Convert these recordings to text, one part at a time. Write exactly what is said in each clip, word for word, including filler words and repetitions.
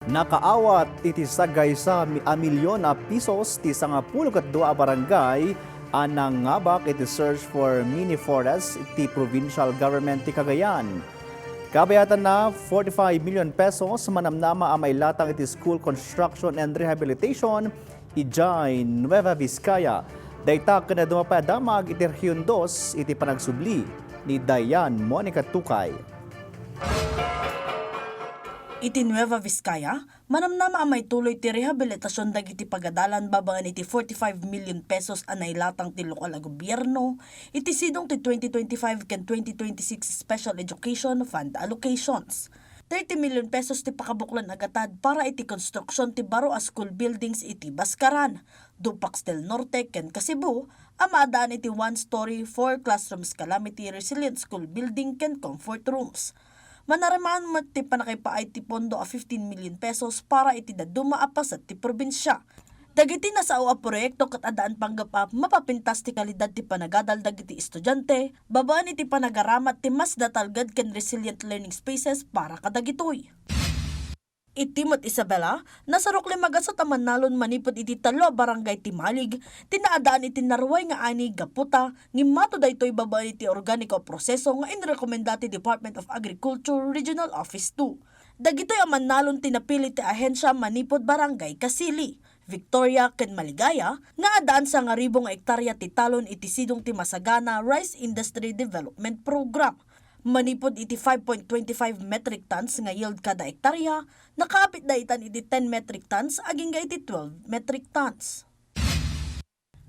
Nakaawat iti sagaysa mi-, a milyon a pisos ti sangapulo ket dua a barangay a nangabak iti search for mini forest ti provincial government ti Cagayan. Kabayatanna, forty-five million pesos manamnama a mailatang iti school construction and rehabilitation idiay Nueva Vizcaya. Dayta ken dadduma pay a damag iti Rehiyon Dos iti panagsubli ni Dayan Monica Tukay. Iti Nueva Vizcaya, manamnama a maituloy ti rehabilitasyon dagiti pagadalan babaen iti forty-five million pesos a nailatang ti lokal a gobierno iti sidong ti twenty twenty-five ken twenty twenty-six Special Education Fund allocations. Thirty million pesos ti pakabuklan a gatad para iti konstruksyon ti baro a school buildings iti Bascaran, Dupax del Norte ken Kasibu a maadaan iti one-story, four classrooms calamity resilient school building ken comfort rooms. Manarimaan met ti pannakaipaay ti pondo a fifteen million pesos para iti dadduma a paset ti probinsia. Dagiti nasao a proyekto ket addaan panggep a mapapintas ti kalidad ti panagadal dagiti estudiante babaen iti panagaramat ti mas natalged ken resilient learning spaces para kadagitoy. Iti met Isabela, nasarok lima gasut a mannalon manipud iti tallo a barangay ti Malig ti naadaan iti naruay nga ani gapu ta ngimmato daytoy babaen iti organiko a proseso nga inrekomenda ti Department of Agriculture Regional Office two. Dagitoy a mannalon ti napili ti ahensia manipud Barangay Casili, Victoria ken Maligaya nga addaan sangaribu nga ektarya ti talon iti sidong ti Masagana Rice Industry Development Program. Manipud iti five point twenty-five metric tons nga yield kada ektarya, nakaapit daytan iti ten metric tons agingga iti twelve metric tons.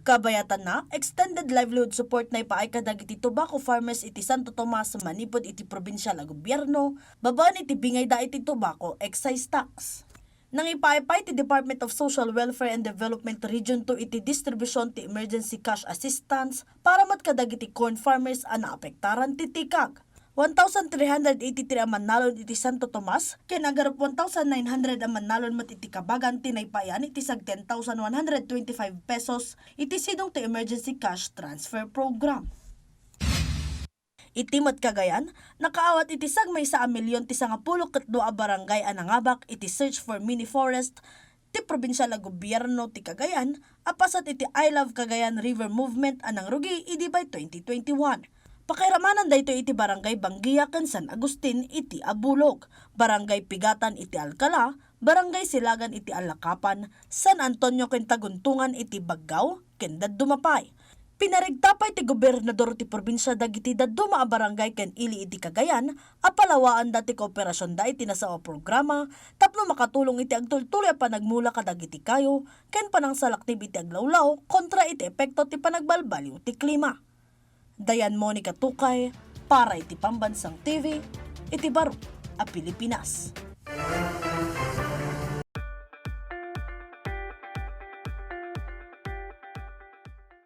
Kabayatanna, extended livelihood support naipaay kadagiti tobacco farmers iti Santo Tomas manipud iti probinsial a gobierno babaen iti bingayda iti tobacco excise tax. Nangipaay pay ti Department of Social Welfare and Development Region two iti distribution ti emergency cash assistance para met kadagiti corn farmers a naapektaran ti tikag. One thousand three hundred eighty-three a mannalon iti Santo Tomas, ken agarup one thousand nine hundred a mannalon met iti Kabagan ti naipayan iti sag ten thousand one hundred twenty-five pesos iti sidong ti Emergency Cash Transfer Program. Iti met Cagayan, nakaawat iti sagmaysa a milyon ti sangapulo ket dua a barangay a nangabak iti search for mini forest ti probinsial a gobierno ti Cagayan a paset iti I Love Cagayan River Movement a nangrugi idi bay twenty twenty-one. Pakairamanan daytoy iti Barangay Banguia ken San Agustin iti Abulog, Barangay Pigatan iti Alcala, Barangay Silagan iti Alacapan, San Antonio ken Taguntungan iti Baggao ken dadduma pay. Pinaregta pay ti gobernador ti probinsia dagiti dadduma a barangay ken ili iti Cagayan a palawaanda ti kooperasionda iti nasao a programa tapno makatulong iti agtultuloy a panagmula kadagiti kayo ken panangsalaknib iti aglawlaw kontra iti epekto ti panagbalbaliw ti klima. Dayan Monica Tukay para iti Pambansang T V iti baro a Pilipinas.